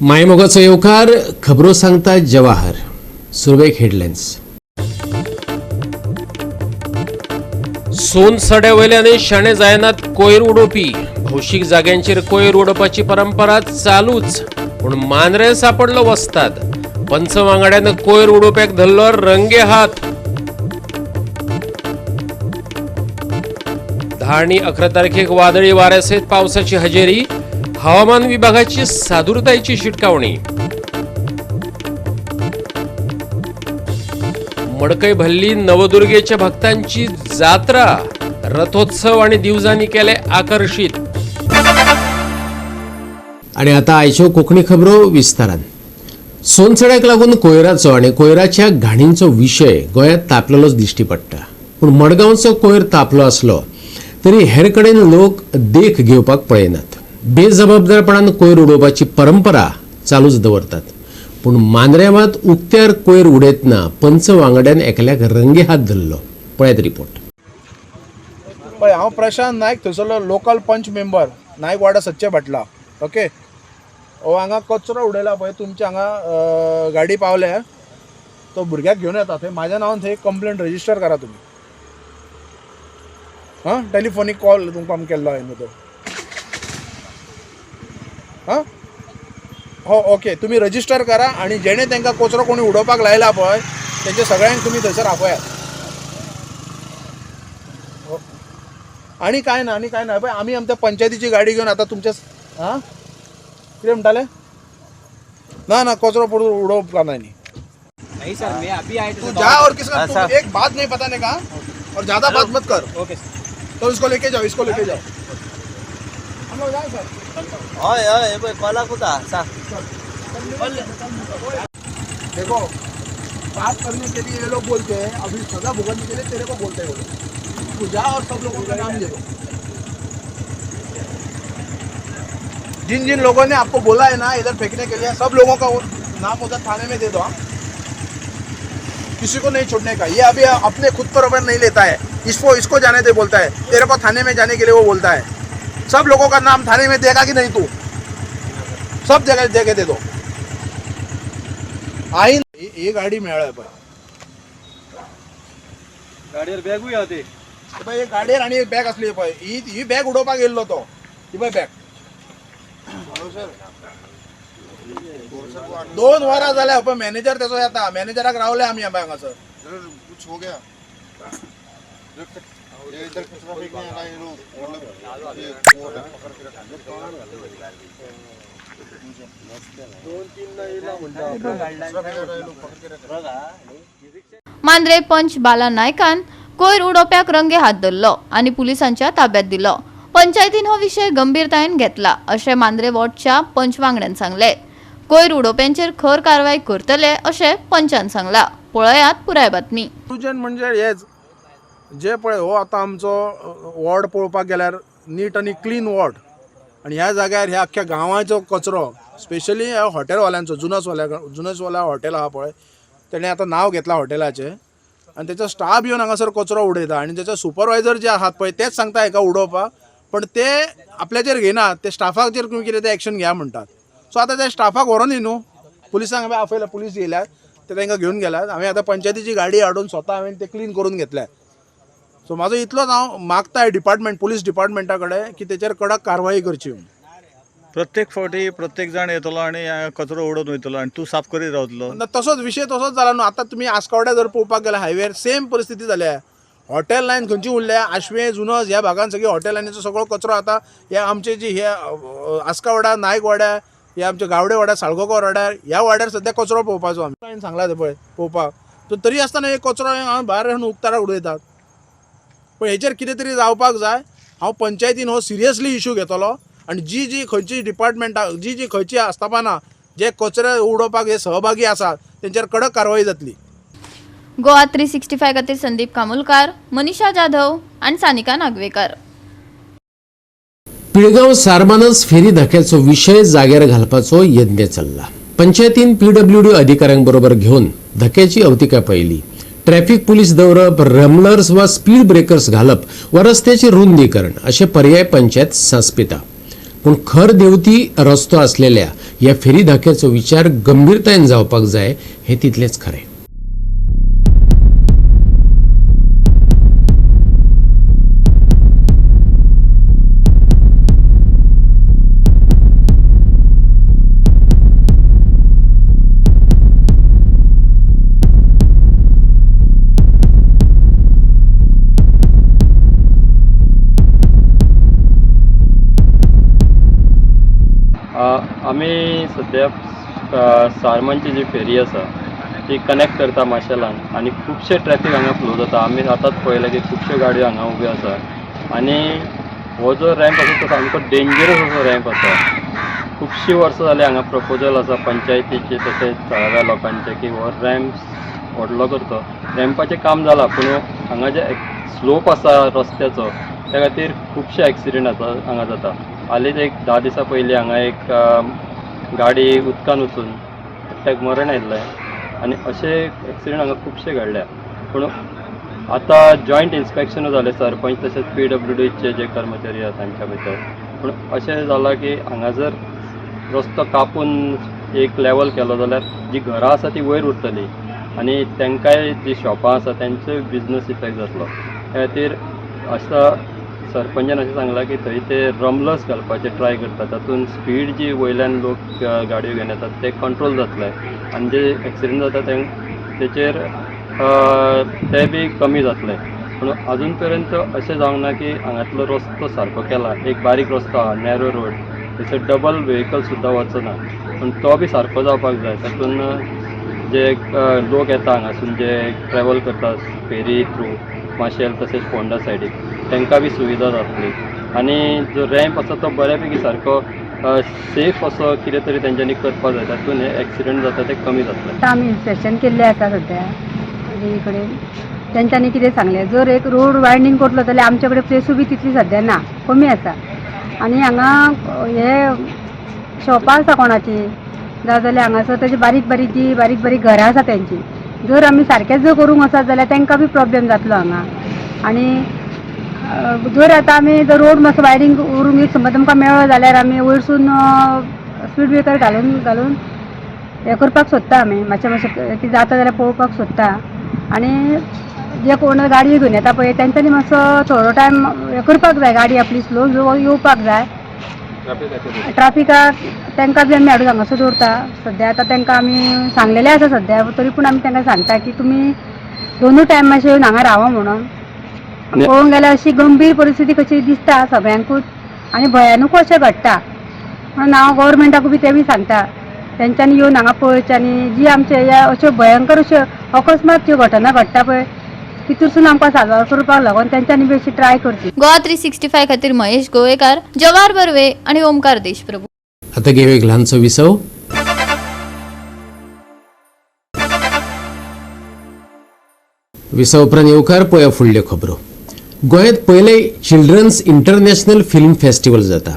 मायमोगाचो येवकार. खबरो सांगता जवाहर. सुरवेक हेडलायन्स. सोन सड्यावयल्यान शाणे जायनात कोयर उडोवपी. भौशीक जाग्यांचेर कोयर उडोवपाची परंपरा चालूच, पूण मांद्रे सापडलो वस्ताद. पंच वांगड्यान कोयर उडोवप्याक धरलो रंगे हात. 10 आणि 11 तारखेक वादळी वाऱ्यासहित पावसाची हजेरी. हवामान विभागाची सादूरतायेची शिटकावणी. मडकय भल्ली नवदुर्गेच्या भक्तांची जात्रा. रथोत्सव आणि दिवजांनी केले आकर्षित. आणि आता आयच्यो कोंकणी खबरो विस्तारान. सोनसड्याक लागून कोयराचो आनी कोयराच्या घाणींचो विशय गोंयांत तापलेलोच दिश्टी पडटा. पूण मडगांवचो कोयर तापलो आसलो तरी हेर कडेन लोक देख घेवपाक पळयनात. बेजबाबदारपणान कोयर उडोवपाची परंपरा चालूच दवरतात. पूण मांद्र्यां मात उक्त्यार कोयर उडयतना पंच वांगड्यान एकल्याक रंगे हात धरलो. पळयात रिपोर्ट. पळय, हांव प्रशांत नायक, थंयसरलो लोकल पंच मेंबर, नायक वाडा, सच्चे भाटला. ओके, हो हांगा कचरो उडयला पळय, तुमच्या हांगा गाडी पावल्या, तो भुरग्याक घेवन येता थंय. म्हाज्या नांवान थंय कंप्लेन रजिस्टर करा तुमी. हां, टेलिफोनीक कॉल तुमकां आमी केल्लो हांवें न्हू तो. हां, हो, ओके, तुमी रजिस्टर करा आनी जेणे तांकां कचरो कोणी उडोवपाक लायला पळय, तेंचे सगळ्यांक तुमी थंयसर आपोयात. आणि काय ना, आणि काय ना. पळय, आमी आमच्या पंचायतीची गाडी घेवन आतां तुमच्या. हां, कितें म्हणटाले? ना ना, कचरो पडून उडोवप ना न्ही. नहीं सर, मैं अभी आए. तू जा और किसका तू एक बात नहीं पता नहीं कहा और ज्यादा बात मत कर. Okay sir. तो इसको लेके जाओ, इसको लेके जाओ. हम लोग जाए सर? हय हय, हे पळय, कॉलाक उता सांग. देखो, बात करने के लिए ये लोग बोलते हैं, अभी सजा भुगतने के लिए तेरे को बोलते हैं वो लोग. तू जा और सब लोगों का नाम दे दो. जिन जिन लोगों ने आपको बोला है ना इधर फेंकने के लिए, सब लोगों का वो नाम उधर थाने में दे दो. हाँ, किसी को नहीं छोड़ने का. ये अभी अपने खुद पर अवर नहीं लेता है. इसको इसको जाने दे बोलता है, तेरे को थाने में जाने के लिए वो बोलता है. सब लोगों का नाम थाने में देगा कि नहीं तू? सब जगह दे के दे दो. आई ही गाडी मेळ्ळ्या पळय. गाडयेर बॅगूय आहा ते. पळय, एक गाडयेर आनी एक बॅग आसली पळय. ही ही बॅग उडोवपाक येयल्लो तो. ही पळय बॅग. 2 वरां जाल्या पळय, मॅनेजर तेचो येता. मॅनेजराक रावले आमी हांगासर. कुछ हो गया, ये इधर कचरा फेंकने आया ये लोग, मतलब ये वो है, पकड़ के रखा. कचरा फेंक रहा है ये लोग, पकड़ के रखा. मांद्रे पंच बाला नायकान कोयर उडोवप्याक रंगे हात धरलो आनी पुलिसांच्या ताब्यात दिलो. पंचायतीन हो विशय गंभीरतायेन घेतला अशें मांद्रे वॉर्डच्या पंच वांगड्यान सांगले. कोयर उडोवप्यांचेर खर कारवाय करतले अशें पंचान सांगला. पळयात पुराय बातमी. तुजेन म्हणजे हेच जे पळय, हो आतां आमचो वॉर्ड पळोवपाक गेल्यार नीट आनी क्लीन वॉर्ड आनी ह्या जाग्यार ह्या अख्ख्या गांवाचो कचरो, स्पेशली ह्या हॉटेलवाल्यांचो, जुनसवाल्या, जुनसवाला हॉटेल आहा पळय, तेणें आतां नांव घेतलां हॉटेलाचें आनी तेचो स्टाफ येवन हांगासर कचरो उडयता आनी तेचो सुपरवायजर जे आहात पळय, तेच सांगता हेका उडोवपाक, पण ते आपल्याचेर घेयना. ते स्टाफाचेर तुमी कितें ते एक्शन घेया म्हणटात. सो आतां त्या स्टाफाक व्हरोन न्ही न्हू, पुलिसांक हांवें आपयला, पुलीस येयल्यात, ते तांकां घेवन गेल्यात. हांवें आतां पंचायतीची गाडी हाडून स्वता हांवें ते क्लीन करून घेतल्या. सो म्हाजो इतलोच हांव मागता डिपार्टमेंट, पुलीस डिपार्टमेंटा कडेन की तेचेर कडक कारवाई करची म्हणून. प्रत्येक फावटी प्रत्येक जाण येतलो आनी कचरो उडोवन वयतलो आनी तूं साफ करीत रावतलो. ना, तसोच विशय तसोच जाला न्हू. आतां तुमी आस्कोड्या जर पळोवपाक गेल्यार हायवेर सेम परिस्थिती जाल्या. हॉटेल लायन खंयची उरल्या? आशवें, जुनस ह्या भागान सगळी हॉटेल लायनीचो सगळो कचरो आतां ह्या आमचे जी हे आस्कावडा, नायकवाड्या, हे आमच्या गावडे वाड्यार, साळगांवकर वाड्यार, ह्या वाड्यार सद्या कचरो पळोवपाचो आमी. हांवें सांगला ते पळय पळोवपाक, तर तरी आसतना हे कचरो हांव भायर हाडून उक्ताडार उडयतात. पण हेचेर कितें तरी जावपाक जाय. हांव पंचायतीन हो सिरियसली इशू घेतलो आनी जी जी खंयची डिपार्टमेंटां, जी जी खंयची आस्थापनां जे कचरे उडोवपाक हे सहभागी आसात, तेंचेर कडक कारवाई जातली. गोवा 365 खातीर संदीप कामुलकार, मनीषा जाधव आनी सानिका नागवेकर. पिळगांव सारमानस फेरी धक्याचो विशय जाग्यार घालपाचो यत्न चल्ला. पंचायतीन पीडब्ल्यूडी अधिकाऱ्यांबरोबर घेवन धक्याची अवतिकाय पळयली. ट्रॅफिक पुलीस दवरप, रमलर्स वा स्पीड ब्रेकर्स घालप वा रस्त्याचे रुंदीकरण असे पर्याय पंचायत सांसपिता. पूण खर देंवती रस्तो आसलेल्या ह्या फेरी धाक्याचो विचार गंभीरतायेन जावपाक जाय हें तितलेंच खरें. आमी सद्या सारमानची जी फेरी आसा ती कनेक्ट करता माशेलान आनी खुबशे ट्रॅफिक हांगा फ्लो जाता. आमी आतांच पळयलें की खुबश्यो गाडयो हांगा उब्यो आसा आनी हो जो रॅम्प आसा तो सामको डेंजरस असो रॅम्प आसा. खुबशीं वर्सां जालीं हांगा प्रपोजल आसा पंचायतीचे तशेंच थळाव्या लोकांचे की हो रॅम्प व्हडलो करचो. रॅम्पाचें काम जालां पूण हांगा जे स्लोप आसा रस्त्याचो त्या खातीर खुबशे एक्सिडंट आसा हांगा जाता. हालींच एक 10 दिसां पयलीं हांगा एक गाडी उदकान वचून एकट्याक मरण आयिल्लें आनी अशे एक्सिडंट हांगा खुबशे घडल्या. पूण आतां जॉयंट इन्स्पेक्शनूय जालें सरपंच तशेंच PWDचे जे कर्मचारी आसा तांच्या भितर. पूण अशें जालां की हांगा जर रस्तो कापून एक लेवल केलो जाल्यार जी घरां आसा ती वयर उरतली आनी तांकांय जी शॉपां आसा तांचोय बिजनस इफेक्ट जातलो. त्या खातीर आसा सरपंचान अशें सांगलां की थंय ते रमलस घालपाचें ट्राय करतात, तातूंत स्पीड जी वयल्यान लोक गाडयो घेवन येतात ते कंट्रोल जातले आनी जे एक्सिडंट जाता तेचेर ते बी कमी जातले. पूण अजून पर्यंत अशें जावंक ना की हांगातलो रस्तो सारको केला. एक बारीक रस्तो आहा, नॅरो रोड, थंयसर डबल व्हेकल सुद्दां वचना, पूण तो बी सारको जावपाक जाय. तातूंत जे लोक येता हांगासून जे ट्रॅवल करता फेरी थ्रू माशेल तशेंच फोंडा सायडीक तांकां बी सुविधा जातली आनी जो रॅम्प आसा तो बऱ्यापैकी सारको सेफ असो कितें तरी तेंच्यांनी करपाक जाय, तातूंत हे एक्सिडंट जाता ते कमी जातले. आतां आमी इन्स्पेक्शन केल्लें आसा सद्या तेजे कडेन तेंच्यांनी कितें सांगलें, जर एक रोड वायंडींग करतलो जाल्यार आमचे कडेन प्लेसूय बी तितली सद्या ना, कमी आसा. आनी हांगा हे शॉपां आसा कोणाची जाल्यार हांगासर तेजी बारीक बारीक जी बारीक बारीक घरां आसा तेंची, जर आमी सारकें जर करूंक वचत जाल्यार तांकां बी प्रॉब्लेम जातलो हांगा. आनी जर आतां आमी जर रोड मातसो वायडींग उरूंक एक समज आमकां मेळ्ळो जाल्यार आमी वयरसून स्पीड ब्रेकर घालून घालून हें करपाक सोदता आमी, मातशें मातशें ती जाता जाल्यार पळोवपाक सोदता. आनी जे कोण गाडी घेवन येता पळय तेंच्यांनी मातसो थोडो टायम हें करपाक जाय, गाडी आपली स्लो येवपाक जाय. ट्राफिकाक तांकां बी आमी हाडून हांगासर दवरता सद्या. आतां तांकां आमी सांगलेलें आसा सद्या, तरी पूण आमी तांकां सांगता की तुमी दोनूय टायम मातशें येवन हांगा रावा म्हणून. पळोवंक गेल्यार अशी गंभीर परिस्थिती कशी दिसता सगळ्यांकूच आनी भयानकूय अशें घडटा. म्हणून हांव गव्हर्मेंटाकूय बी तें बी सांगता तेंच्यांनी येवन हांगा पळोवचें आनी जी आमचे ह्या अश्यो भयंकर अश्यो अकस्मात ज्यो घटना घडटा पळय तितूरसून आमकां साल्वार करपाक लागून तेंच्यांनी बी अशी ट्राय करची. गोवा 365 खातीर महेश गोवेकार, जवाहर बर्वे आणि ओमकार देशप्रभू. आता घेऊ एक ल्हानसो विसव. विसव उपरांत येवकार पळया फुडल्यो खबरो. गोंयांत पयलें चिल्ड्रन्स इंटरनॅशनल फिल्म फेस्टिवल जाता.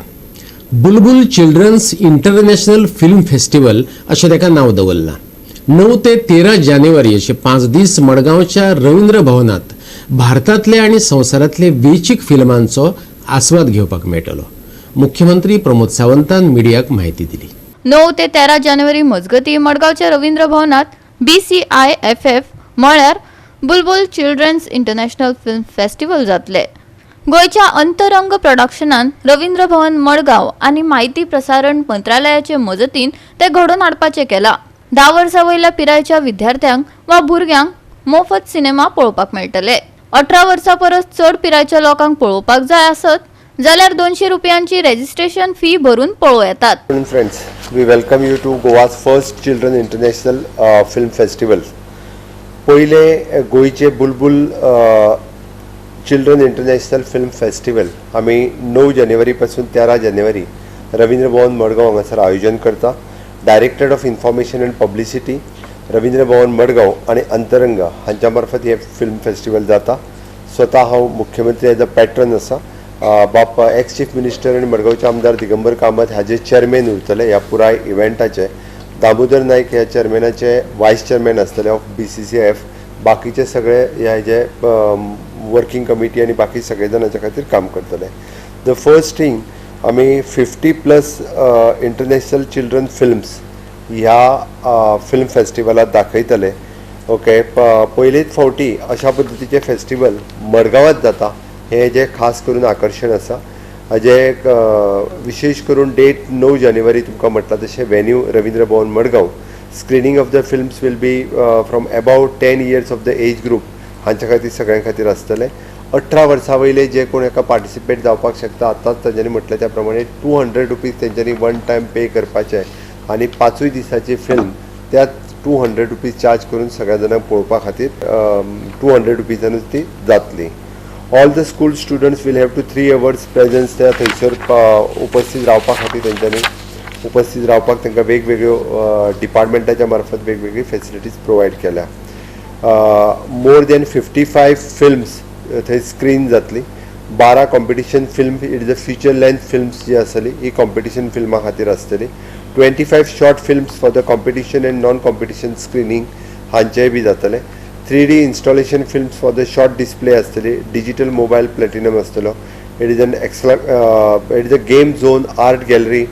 Bulbul children's international film festival अशें ताका नांव दवरलां. 9 ते 13 जानेवारी अशे 5 दीस मडगांवच्या रवींद्र भवनांत भारतांतले आनी संवसारांतले वेंचीक फिल्मांचो आस्वाद घेवपाक मेळटलो. मुख्यमंत्री प्रमोद सावंतान मिडियाक म्हायती दिली. 9 ते 13 जानेवारी मजगती मडगांवच्या रवींद्र भवनांत BCIFF म्हळ्यार Bulbul children's international film festival जातले. गोंयच्या अंतरंग प्रोडक्शनान रवींद्र भवन मडगांव आनी म्हायती प्रसारण मंत्रालयाचे मजतीन ते घडोवन हाडपाचें केलां. 10 वर्सां वयल्या पिरायेच्या विद्यार्थ्यांक वा भुरग्यांक मोफत सिनेमा पळोवपाक मेळटले. 18 वर्सां परस चड पिरायेच्या लोकांक पळोवपाक जाय आसत जाल्यार 200 रुपयांची रेजिस्ट्रेशन फी भरून पळोवं येतात. Friends, we welcome you to Goa's first Children International Film Festival. पयले गोंयचे Bulbul children international film festival आमी 9 जानेवारी पासून 13 जानेवारी रवींद्र भवन मडगांव हांगासर आयोजन करता. Directorate of information and publicity, Ravindra Bhavan Madgaon आनी अंतरंग हांच्या मार्फत हे फिल्म फेस्टिवल जाता. स्वता हांव मुख्यमंत्री एज अ पॅट्रन आसा. बाप एक्स चीफ मिनिस्टर आनी मडगांवचे आमदार दिगंबर कामत हाजे चेअरमॅन उरतले ह्या पुराय इव्हेंटाचे. दामोदर नायक ह्या चेअरमॅनाचे वायस चेअरमॅन आसतले ऑफ BCCF. बाकीचे सगळे ह्या जे वर्किंग कमिटी आनी बाकी सगळे जाणांच्या खातीर काम करतले. The first thing आमी 50+ इंटरनॅशनल चिल्ड्रन फिल्म्स ह्या फिल्म फेस्टिवलात दाखयतले. ओके, पयलेच फावटी अशा पद्दतीचें फेस्टिवल मडगांवांत जाता हें जें खास करून आकर्शण आसा. हाजें विशेश करून डेट 9 जानेवारी तुमकां म्हटलां तशें venue Ravindra Bhavan Madgaon. Screening of the films will be from about 10 years of the age group हांच्या खातीर सगळ्यां खातीर आसतलें. 18 वर्सां वयले जे कोण हेका पार्टिसिपेट जावपाक शकता. आतांच तांच्यांनी म्हटलें त्या प्रमाणे 200 रुपीज तेंच्यांनी वन टायम पे करपाचे आनी 5 दिसाची फिल्म त्यात 200 रुपीज चार्ज करून सगळ्या जाणांक पळोवपा खातीर 200 रुपीजानूच ती जातली. All the school students will have to 3 hours presence त्या थंयसर उपस्थित रावपा खातीर तेंच्यांनी उपस्थित रावपाक तांकां वेगवेगळ्यो डिपार्टमेंटाच्या मार्फत वेगवेगळी फेसिलिटीज प्रोवायड केल्या. मोर दॅन 55 फिल्म्स थंय स्क्रीन जातली. 12 competition film, it is a feature length films जी आसतली ही कॉम्पिटिशन फिल्मा खातीर आसतली. 25 short films for the competition and non competition screening हांचेय बी जातलें. 3D installation films for the short display आसतली. डिजिटल मोबायल प्लॅटिनम आसतलो. It is an it is a game zone, art gallery,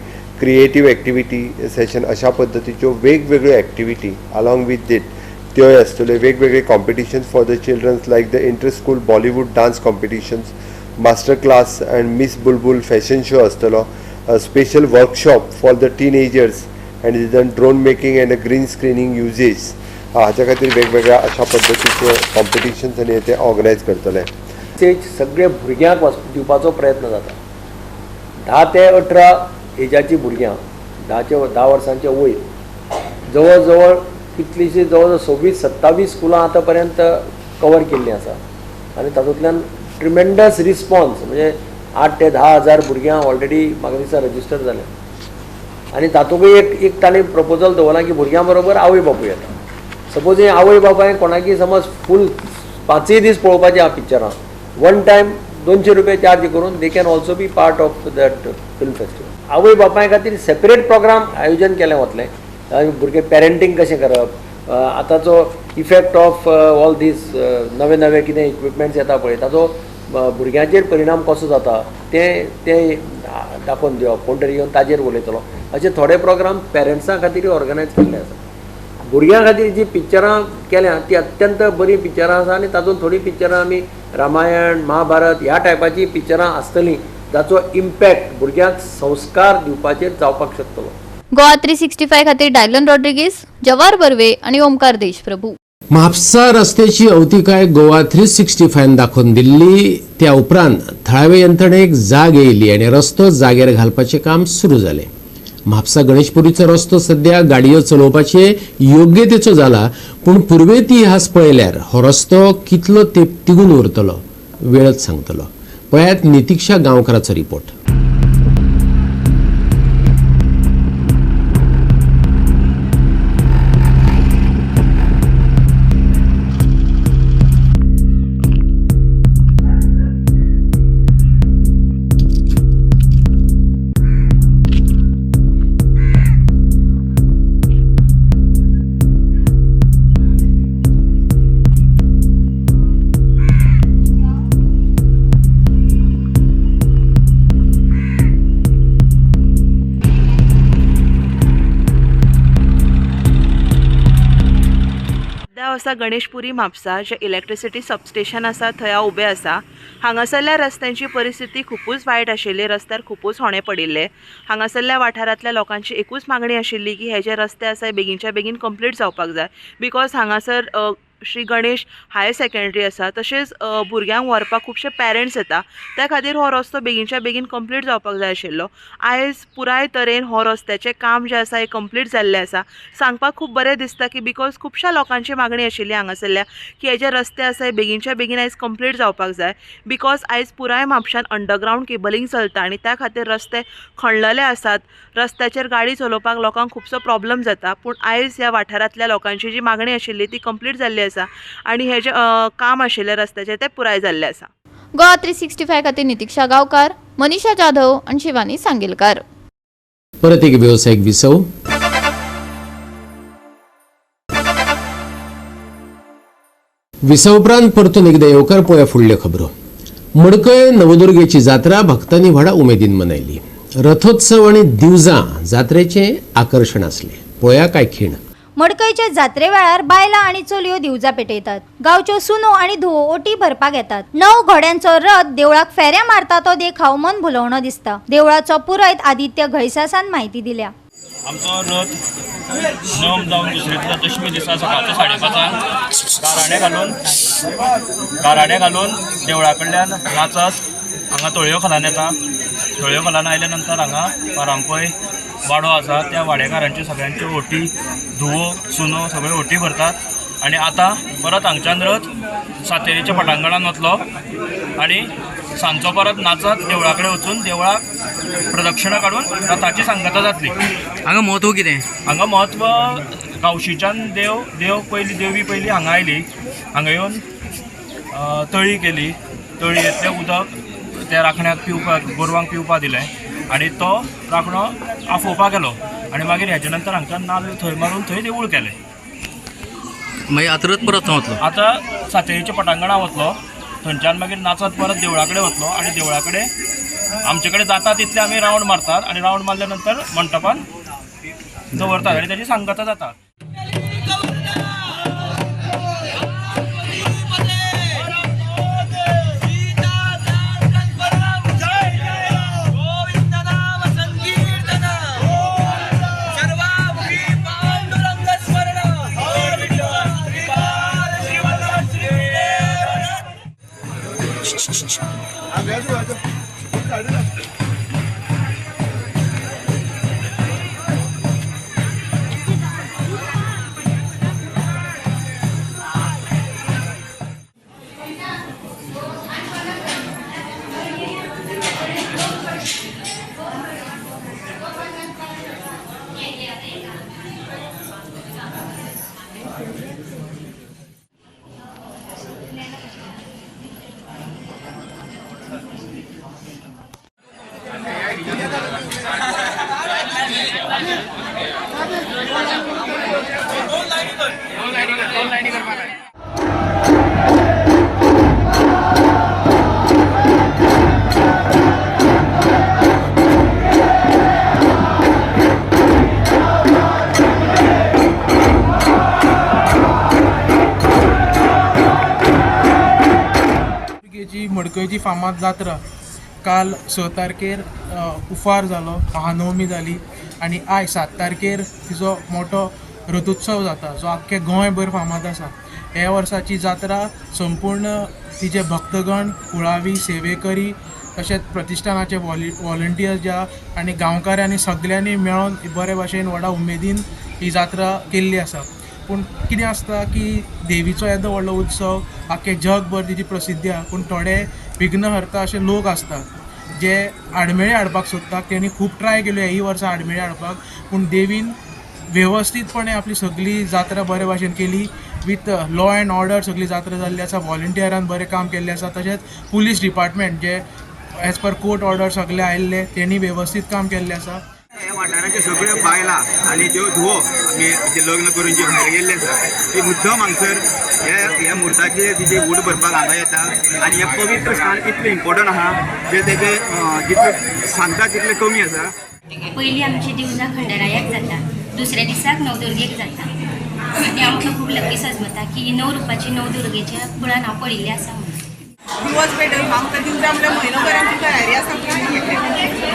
creative activity session अशा पद्दतीच्यो वेगवेगळ्यो activity along with that त्योय आसतल्यो. वेगवेगळे competitions for the childrens like the inter school Bollywood dance competitions, master class and Miss Bulbul fashion show आसतलो. Special workshop for the teenagers and is drone making and green screening usage हाच्या खातीर वेगवेगळ्या अशा पद्दतीचे competitions आनी ते organise करतले. Message सगळे भुरग्यांक दिवपाचो प्रयत्न जाता. 10 ते 18 एजाची भुरग्यां, 10 वर्सांचे वयर जवळ जवळ कितलीशी जवळ जवळ 26-27 स्कुलां आतां पर्यंत कवर केल्लीं आसा आनी तातूंतल्यान ट्रिमेंडस रिस्पॉन्स म्हणजे 8 ते 10 हजार भुरग्यां ऑलरेडी म्हाका दिसता रजिस्टर जाले. आनी तातूंतय एक ताणें प्रपोजल दवरलां की भुरग्यां बरोबर आवय बापूय येता. सपोज हे आवय बापाय कोणाकी समज फूल 5 दीस पळोवपाचे आहा पिक्चरां, वन टायम 200 रुपये चार्ज करून they can also be part of that film festival. आवय बापाय खातीर सेपरेट प्रोग्राम आयोजन केलें वतलें. भुरगे पॅरेंटींग कशें करप, आतांचो इफेक्ट ऑफ ऑल these नवे नवे कितें इक्विपमेंट्स येता पळय ताचो भुरग्यांचेर परिणाम कसो जाता तें तें दाखोवन दिवप, कोण तरी येवन ताजेर उलयतलो. अशे थोडे प्रोग्राम पेरंट्सां खातीर ऑर्गनायज केल्ले आसा. भुरग्यां खातीर जी पिक्चरां केल्या ती अत्यंत बरीं पिक्चरां आसा आनी तातूंत थोडीं पिक्चरां आमी रामायण, महाभारत ह्या टायपाचीं पिक्चरां आसतलीं जाचो इम्पॅक्ट भुरग्यांक संस्कार दिवपाचेर जावपाक शकतलो. गोवा 365 खातीर डायलन रॉड्रिगीस, जवार बर्वे आनी ओमकार देशप्रभू. म्हापसा रस्त्याची अवतिकाय गोवा 365 दाखोवन दिल्ली. त्या उपरांत थळावे यंत्रणेक जाग येयली आनी रस्तो जाग्यार घालपाचें काम सुरू जालें. म्हापसा गणेशपुरीचो रस्तो सध्या गाडयो चलोवपाचे योग्यतेचो जाला, पूण पुर्वेतिहास पळयल्यार हो रस्तो कितलो तेंप तिगून उरतलो वेळच सांगतलो. पळयात नितिक्षा गांवकराचो रिपोर्ट. आसा गणेशपुरी म्हापसा जे इलेक्ट्रिसिटी सबस्टेशन आसा थंय उबें आसा. हांगासरल्या रस्त्यांची परिस्थिती खुबूच वायट आशिल्ली, रस्त्यार खुबूच होणे पडिल्ले. हांगासरल्या वाठारांतल्या लोकांची एकूच मागणी आशिल्ली की हे जे रस्ते आसा बेगीनच्या बेगीन कंप्लीट जावपाक जाय, because हांगासर श्री गणेश हायर सेकंडरी आसा, तशेंच भुरग्यांक व्हरपाक खुबशे पेरंट्स येता, त्या खातीर हो रस्तो बेगीनच्या बेगीन कंप्लीट जावपाक जाय आशिल्लो. आयज पुराय तरेन हो रस्त्याचें काम जें आसा हें कंप्लीट जाल्लें आसा. सांगपाक खूब बरें दिसता की because खुबश्या लोकांची मागणी आशिल्ली हांगासरल्या की हे जे रस्ते आसा हे बेगीनच्या बेगीन आयज कंप्लीट जावपाक जाय, because आयज पुराय म्हापशान अंडरग्रावंड केबलिंग चलता आनी त्या खातीर रस्ते खणलेले आसात. रस्त्याचेर गाडी चलोवपाक लोकांक खुबसो प्रॉब्लम जाता, पूण आयज ह्या वाठारांतल्या लोकांची जी मागणी आशिल्ली ती कंप्लीट जाल्ली आसा आनी हे जे काम आशिल्लें रस्त्याचें तें पुराय जाल्लें आसा. गोवा 365 खातीर नितिक्षा गांवकार, मनीषा जाधव आनी शिवानी सांगेलकार. परत एक वेवसायीक विसव. विसव उपरांत परतून एकदा येवकार पळोवया फुडल्यो खबरो. मडकय नवदुर्गेची जात्रा भक्तांनी व्हडा उमेदीन मनयली. रथोत्सव आनी दिवजां जात्रेचें आकर्शण आसलें. पळोवया काय खीण. मडकयच्या जात्रे वेळार बायलां आनी चलयो दिवजां पेटयतात. गांवच्यो सुनो आनी धुवो ओटी भरपाक येतात. 9 घोड्यांचो रथ देवळाक फेऱ्या मारता तो देखाव मन भुलोवणो दिसता. देवळाचो पुरयत आदित्य घैसासान म्हायती दिल्या. आमचो रथ नम जावन दुसरे दिसा दशमी दिसा सकाळच्या 5:30 गाराणे घालून देवळा कडल्यान नाचत हांगा तळयो खालान येता. तळयो खालान आयल्या नंतर हांगा पारांपय वाडो आसा, त्या वाडेकारांच्यो सगळ्यांच्यो ओटी, धुवो सुनो सगळ्यो ओटी भरतात. आनी आतां परत हांगच्यान रथ सातेरीच्या पटांगणान वतलो आनी सांजचो परत नाचत देवळा कडेन वचून देवळाक प्रदक्षिणा काडून रथाची सांगता जातली. हांगा म्हत्व कितें? हांगा म्हत्व गांवशीच्यान देव देव पयली देवी पयली हांगा आयली, हांगा येवन तळी केली, तळयेंतलें उदक त्या राखण्याक पिवपाक, गोरवांक पिवपाक दिलें आनी तो राखणो आफोवपाक गेलो आनी मागीर हेजे नंतर हांगच्यान नाल्ल थंय मारून थंय देवूळ केलें. मागीर आतां रथ परत वतलो? आतां सातेरीच्या पटांगणा वतलो, थंयच्यान मागीर नाचत परत देवळा कडेन वतलो आनी देवळा कडेन आमचे कडेन जाता तितले आमी रावंड मारतात आनी रावंड मारल्या नंतर मंटपान दवरतात आनी ताची सांगता जाता. मडकयची फामाद जात्रा काल 6 तारखेर उफार जालो, महानवमी जाली आनी आयज 7 तारखेर तिजो मोठो रथोत्सव जाता जो आख्खे गोंयभर फामाद आसा. ह्या वर्साची जात्रा संपूर्ण तिजे भक्तगण, कुळावी, सेवेकरी तशेंच प्रतिश्ठानाचे वॉलंटियर्स ज्या आनी गांवकाऱ्यांनी सगल्यांनी मेळोन बरे भाशेन व्हडा उमेदीन ही जात्रा केल्ली आसा. पूण कितें आसता की देवीचो येदो व्हडलो उत्सव आख्खे जगभर तिची प्रसिद्धी आसा, पूण थोडे विघ्नहर्ता अशे लोक आसतात जे आडमेळी हाडपाक सोदतात. तेणी खूब ट्राय केल्यो ही वर्सां आडमेळी हाडपाक, पूण देवीन वेवस्थीतपणे आपली सगळी जात्रा बरे भाशेन केली. विथ लॉ एंड ऑर्डर सगळी जात्रा जाल्ली आसा, वॉलंटियरान बरें काम केल्लें आसा, तशेंच पुलीस डिपार्टमेंट जे एज पर कोर्ट ऑर्डर सगळे आयिल्ले तेणी वेवस्थीत काम केल्लें आसा. ह्या वाठाराच्यो सगळ्यो बायलां आनी ज्यो धुवो आमी जे लग्न करून जे भायर गेल्ले आसा ती मुद्दम हांगसर ह्या म्हुर्ताचेर तिची वूट भरपाक हांगा येता आनी हें पवित्र स्थान इतलें इम्पोर्टंट आहा जे तेजें जितलें सांगता तितलें कमी आसा. पयलीं आमची दिवजां खंडरायाक जाता, दुसऱ्या दिसाक नवदुर्गेक जाता आनी आमकां खूब लकी सजमता की 9 रुपाची नवदुर्गेच्या कुळान हांव पडिल्लें आसा म्हणून. दिवस पेटोवन आमकां दिवजां म्हणल्यार म्हयनोभर आमची तयारी आसा.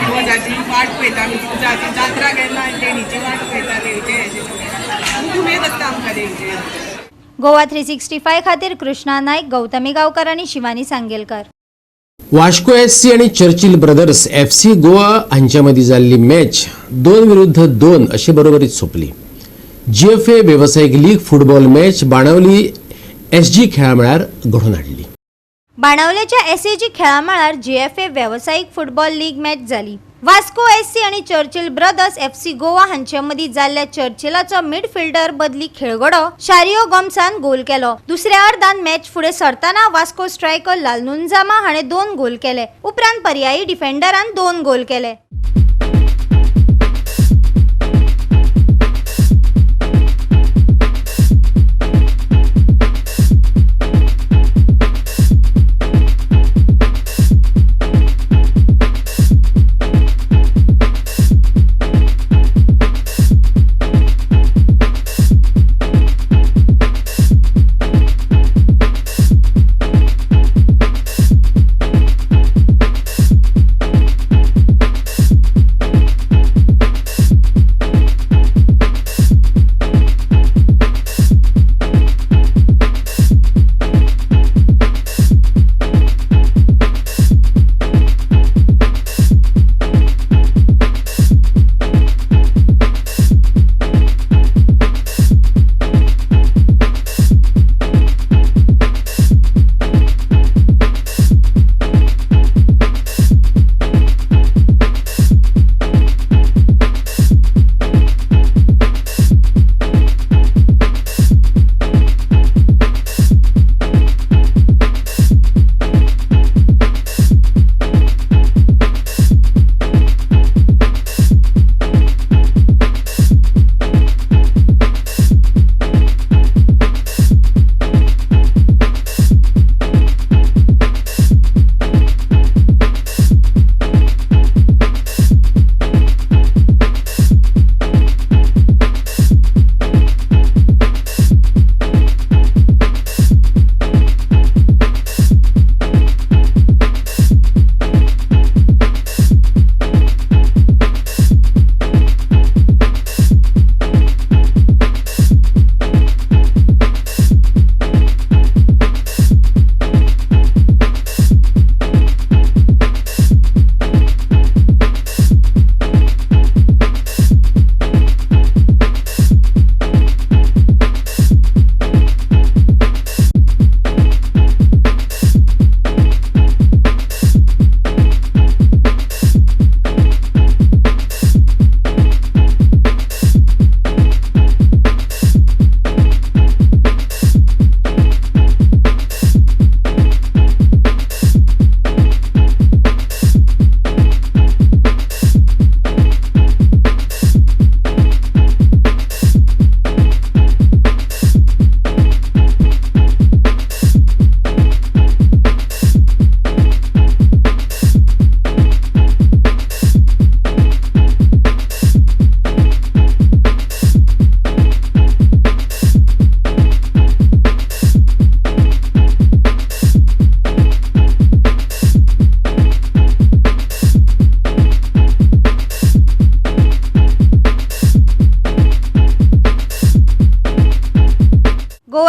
दिवजाची वाट पळयता आमी, दिवजाची जात्रा केन्ना आनी देणीची वाट पळयता, देवीचे खूब उमेद आसता आमकां देवीचे. गोवा 365 खातीर कृष्णा नायक, गौतमी गांवकर आनी शिवानी सांगेलकर. वास्को एससी आनी चर्चिल ब्रदर्स FC Goa हांच्या मदीं जाल्ली मॅच 2-2 अशे बरोबरीत सोंपली. GFA वेवसायीक league football match Benaulim SG खेळा मळार घडोवन हाडली. बाणावलेच्या एसएजी खेळामळार जीएफए वेवसायीक फुटबॉल लीग मॅच जाली. वास्को एससी आनी चर्चिल ब्रदर्स एफसी गोवा हांचे मदीं जाल्ल्या चर्चिलाचो मिडफिल्डर बदली खेळगडो शारियो गोम्सान गोल केलो. दुसऱ्या अर्दान मॅच फुडें सरतना वास्को स्ट्रायकर लालनुंजामा हाणें 2 गोल केले. उपरांत पर्यायी डिफेंडरान 2 गोल केले.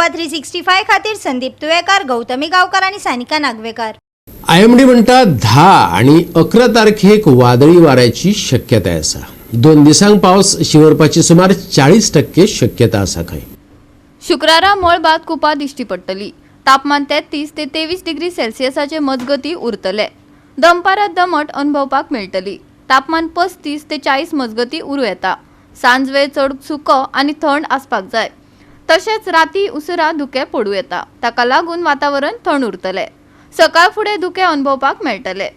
गोवा 365 खातीर संदीप तुयेकार, गौतमी गांवकार आनी सानिका नागवेकार. आयएमडी म्हणटा 10 आनी 11 तारखेक वादळी वाऱ्याची शक्यताय आसा. 2 दिसांक पावस शिंवरपाची सुमार 40% शक्यता आसा खंय. शुक्रारा मळबात कुपां दिश्टी पडटली. तापमान 33 ते 23 डिग्री सेल्सियसाचे मजगती उरतले. दनपारां दमट अणभवपाक मेळटली. तापमान 35 ते 40 मजगती उरूं येता. सांजवेळ चड सुको आनी थंड आसपाक जाय. तशेंच राती उसरा धुकें पडूं येता. ताका लागून वातावरण थंड उरतलें. सकाळ फुडें धुकें अणभवपाक मेळटलें.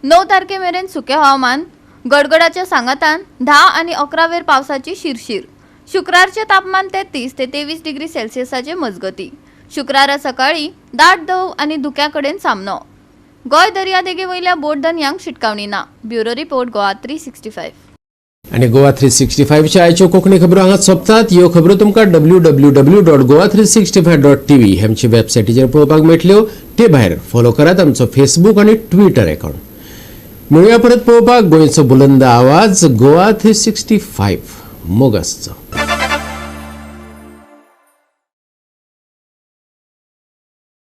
9 तारखे मेरेन सुकें हवामान, गडगडाच्या सांगातान 10 आनी 11 वेर पावसाची शिरशीर. शुक्रारचें तापमान 33 ते 23 डिग्री सेल्सियसाचे मजगती. शुक्रारा सकाळी दाट दव आनी धुक्या कडेन सामनो. गोंय दर्यादेगे वयल्या बोट धनयांक शिटकावणी ना. Bureau report, Goa 365. आनी गोवा 365च्या आयच्यो कोंकणी खबरो हांगा सोंपतात. ह्यो खबरो तुमकां www.goa365.tv हे आमचे वेबसायटीचेर पळोवपाक मेळटल्यो. ते भायर फॉलो करात आमचो फेसबूक आनी ट्विटर अकाउंट. मेळुया परत पळोवपाक गोंयचो बुलंद आवाज गोवा 365. मोग आसचो.